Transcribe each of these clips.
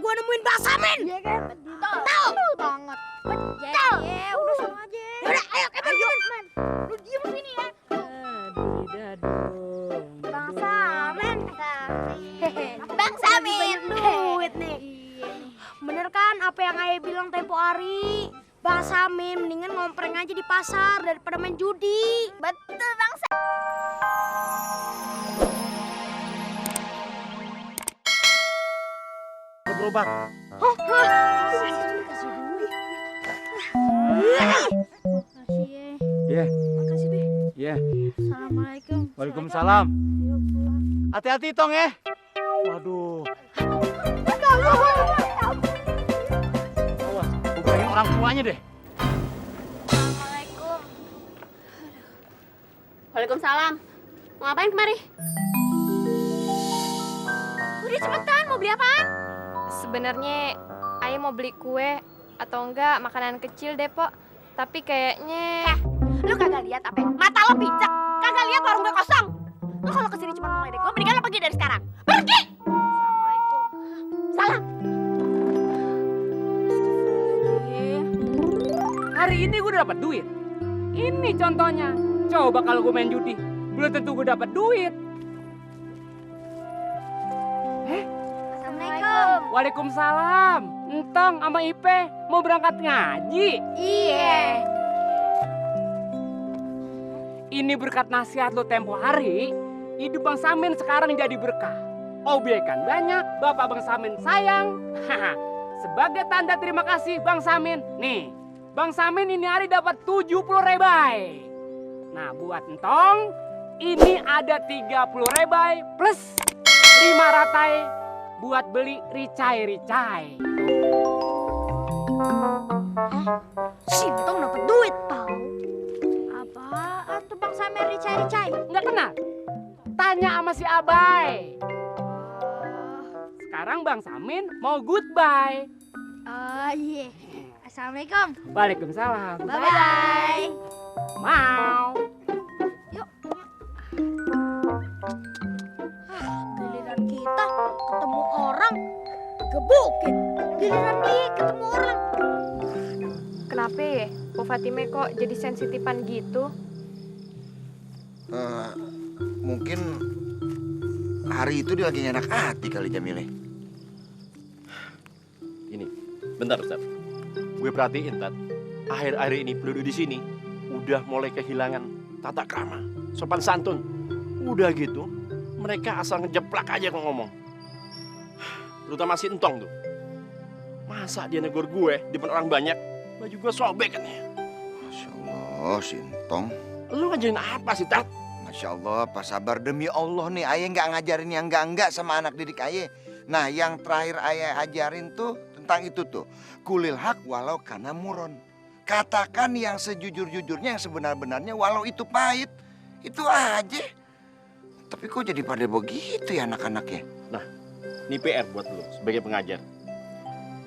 gua nemuin Bang Samin. Iya kan? Betul Banget. Betul. Ya, udah sama aja. Udah, ayo kita Ayo, Man. Lu diem sini ya. Bang Samin. Bang Samin. Duit nih. Bener kan apa yang Ayah bilang tempo hari? Bang Samin mendingan ngompreng aja di pasar daripada main judi. Betul Bang Samin. Gerobak. Kasih duit. Makasih ya. Iya, Makasih Be. iya. Assalamualaikum. Waalaikumsalam. Yuk pulang. Hati-hati Tong ya. Waduh. Awas, bukain orang tuanya deh. Assalamualaikum. Waalaikumsalam. Mau ngapain kemari? Udah cepetan, mau beli apaan? Sebenarnya Ayah mau beli kue atau enggak makanan kecil deh, Pok. Tapi kayaknya Lu kagak lihat apa? Mata lo picek. Kagak lihat warung gue kosong. Lu kalau kesini cuma ngeledek gue, mendingan lo pergi dari sekarang. Pergi! Assalamualaikum. Salah. Hari ini gue udah dapat duit. Ini contohnya. Coba kalau gue main judi, belum tentu gue dapat duit. Assalamualaikum. Waalaikumsalam. Entong sama Ipe mau berangkat ngaji. Iya. Ini berkat nasihat lo tempo hari, hidup Bang Samin sekarang jadi berkah. Obyekan banyak, Bapak Bang Samin sayang. Sebagai tanda terima kasih Bang Samin, nih, Bang Samin ini hari dapat 70 rebai. Nah, buat Entong, ini ada 30 rebai plus 5 ratai buat beli ricai-ricai. Si Entong dapat duit tau. Apaan tuh Bang Samin ricai-ricai? Nggak kenal? Tanya sama si Abai. Sekarang Bang Samin mau goodbye. Oh iya. Assalamualaikum. Waalaikumsalam. Bye-bye. Mau. Yuk. Giliran kita ketemu orang gebukin. Giliran dia ketemu orang. kenapa ya? Bu Fatime kok jadi sensitifan gitu? Mungkin hari itu dia lagi nggak enak hati kali Jamile. Ini, bentar Ustaz. Gue perhatiin, Tat. Akhir-akhir ini penduduk di sini udah mulai kehilangan tata krama, sopan santun. Udah gitu, mereka asal ngejeplak aja kok ngomong. Terutama si Entong tuh. Masa dia negor gue di depan orang banyak, baju gue sobek kan ya. Masya Allah, Sintong. Lu ngajarin apa sih, Tat? Masya Allah, Pak sabar. Demi Allah nih, Ayah nggak ngajarin yang enggak sama anak didik Ayah. Nah, yang terakhir Ayah ajarin tuh tentang itu tuh. Kulil hak walau kana muron. Katakan yang sejujur-jujurnya, yang sebenar-benarnya walau itu pahit. Itu aja. Tapi kok jadi pada begitu ya anak-anaknya? Nah, ini PR buat lu sebagai pengajar.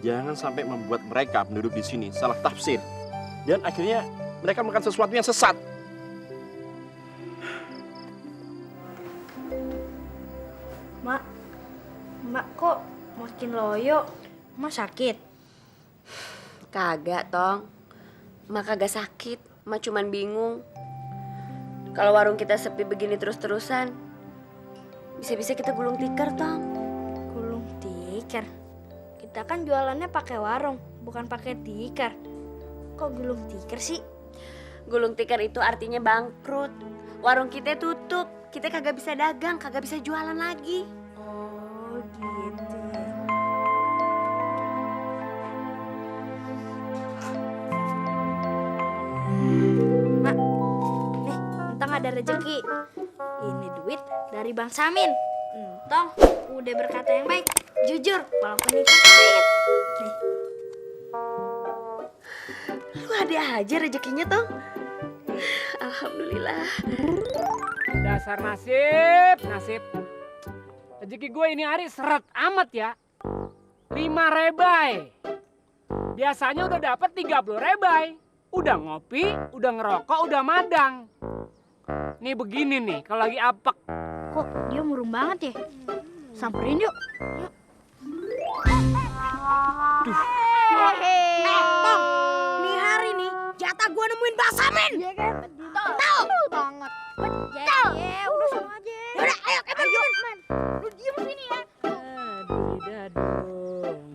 Jangan sampai membuat mereka penduduk di sini salah tafsir. Dan akhirnya mereka melakukan sesuatu yang sesat. Mak kok makin loyo? Mak sakit? Kagak, Tong. Mak kagak sakit. Mak cuman bingung. Kalau warung kita sepi begini terus-terusan, bisa-bisa kita gulung tikar, Tong. Gulung tikar? Kita kan jualannya pakai warung, bukan pakai tikar. Kok gulung tikar sih? Gulung tikar itu artinya bangkrut. Warung kita tutup. Kita kagak bisa dagang, kagak bisa jualan lagi. Oh gitu. Mak, nih Entong ada rezeki. Ini duit dari Bang Samin. Entong udah berkata yang baik, jujur walaupun itu pahit. Nih. Lu ada aja rezekinya, Tong. Alhamdulillah. Dasar nasib. Rezeki gue ini hari seret amat ya. 5 rebai. Biasanya udah dapat 30 rebai. Udah ngopi, udah ngerokok, udah madang. Nih begini nih, kalau lagi apek. Kok dia murung banget ya? Samperin yuk. Yuk. Tong, nih hari nih jatah gua nemuin Bang Samin. Iya kan? Betul banget. Betul. Ya udah sama aja. Udah, ayo Kemen. Lu diem sini ya.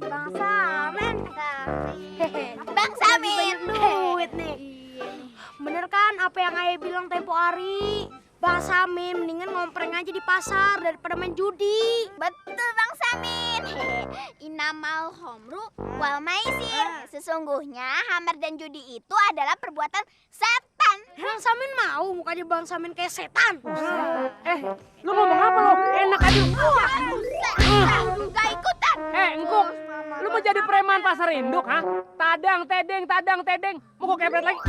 Bang Samin. Bang Samin. Duit nih. Bener kan apa yang Ayah bilang tempo hari? Bang Samin mendingan ngompreng aja di pasar daripada main judi. Betul Bang Samin. Inamal homru wal maisir. Sesungguhnya hammer dan judi itu adalah perbuatan setan. Bang Samin mau mukanya Bang Samin kayak setan. Lu ngomong apa lo? Enak aja. Gak ikutan. Engkuk, lu mau jadi preman pasar induk, ha? Tadang, tedeng. Mau kok kepret lagi?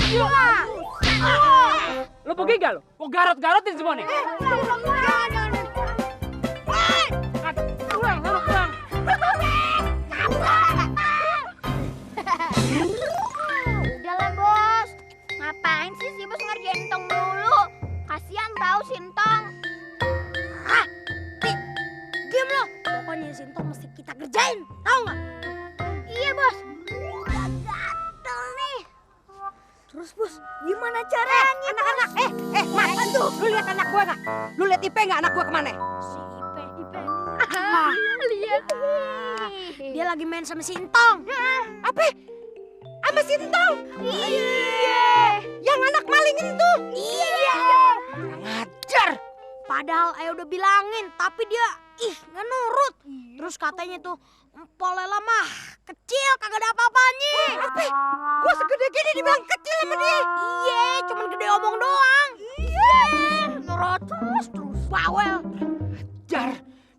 Lu pergi gak lu? Kok garot-garotin semua nih? Pulang, sana pulang. Udahlah bos. Ngapain sih si bos ngerjain Tong dulu? Kasihan tau si Tong. Diam lo. Pokoknya Sintong mesti kita kerjain. Tahu nggak? Iya bos. Udah gatel nih. Terus bos, gimana caranya? Anak-anak, Mat, tuh, lu lihat anak gua nggak? Lu lihat Ipe nggak anak gua kemana? Si Ipe. Lihat. Dia lagi main sama Sintong. Apa? Sama Sintong? Iya. Yang anak maling itu? Iya. Ngajar. Padahal Ayah udah bilangin, tapi dia nggak nurut. Terus katanya tuh, Polela mah kecil, kagak ada apa-apanya. Apa? Gua segede gini dibilang kecil sama dia. Iya, cuman gede omong doang. Iya. Nurut terus. Bawel. Ajar.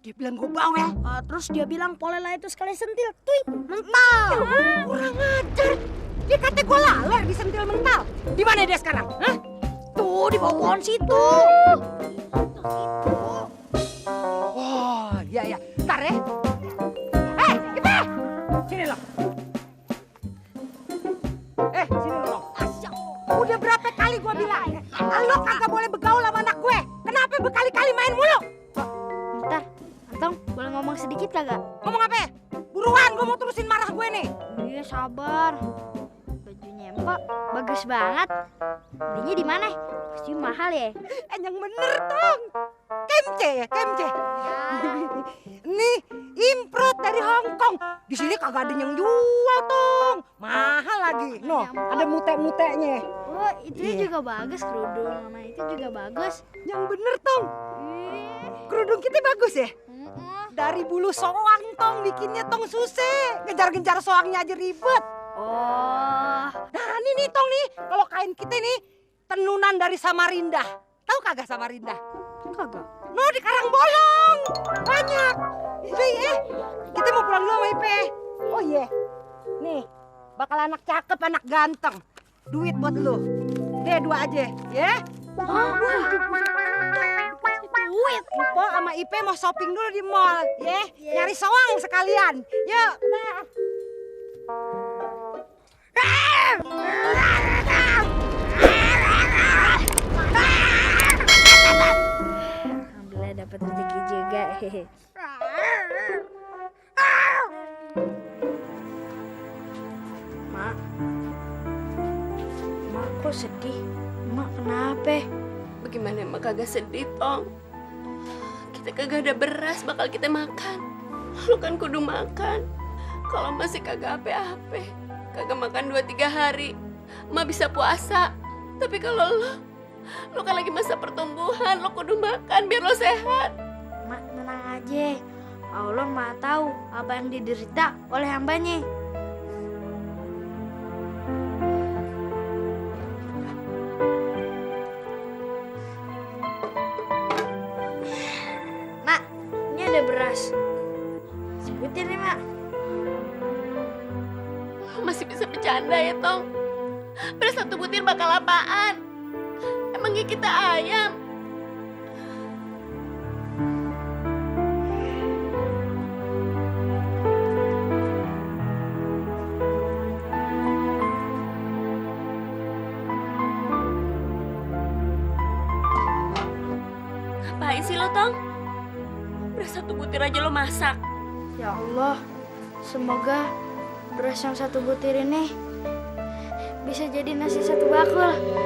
Dia bilang gua bawel. Terus dia bilang Polela itu sekali sentil. Tuh, mental. Kurang ajar. Dia kata gua laler disentil mental. Di mana dia sekarang? Hah? Tuh, di bawah pohon situ. Oh, iya. Ntar ya. Ipe! Sini lo. Sini lo. Udah berapa kali gua bilang, lo kagak boleh begaul sama anak gue. Kenapa berkali-kali main mulu? Bentar, Antong, boleh ngomong sedikit kagak? Ngomong apa? Buruan, gua mau terusin marah gue nih. Iya, sabar. Bajunya Empok bagus banget. Belinya di mana? Pasti mahal ya? Yang bener, Tong. Kemce. Nih, import dari Hong Kong. Di sini kagak ada yang jual, Tong. Mahal lagi. No, ada mute-mutenya. Oh, itu juga bagus kerudung sama itu juga bagus. Yang bener, Tong. Kerudung kita bagus ya? Dari bulu soang, Tong, bikinnya, Tong, susah. Ngejar-ngejar soangnya aja ribet. Oh, Nah, ini nih, Tong, nih. Kalau kain kita nih, tenunan dari Samarinda. Tahu kagak Samarinda? kagak. No, di Karangbolong. Banyak. Kita mau pulang dulu sama Ipe. Oh iya. Nih, bakal anak cakep, anak ganteng. Duit buat lu. Deh, 2 aja, ya. Duit. Mpo sama Ipe mau shopping dulu di mall, ya. Nyari soang sekalian. Yuk. Nah. Alhamdulillah dapat rezeki juga. Mak. Mak kok sedih? Mak kenapa? Bagaimana emak kagak sedih, Tong? Kita kagak ada beras bakal kita makan. Lu kan kudu makan. Kalau masih kagak apa-apa, kagak makan 2-3 hari, emak bisa puasa. Tapi kalau lu kan lagi masa pertumbuhan, lu kudu makan biar lu sehat. Mak tenang aja. Allah Maha tahu apa yang diderita oleh hambanya. Mak, ini ada beras. Sebutin nih, Mak. Masih bisa bercanda ya, Tong? Beras 1 butir bakal apaan? Emangnya kita ayam? Ngapain sih lo, Tong? Beras 1 butir aja lo masak. Ya Allah, semoga beras yang 1 butir ini bisa jadi nasi 1 bakul.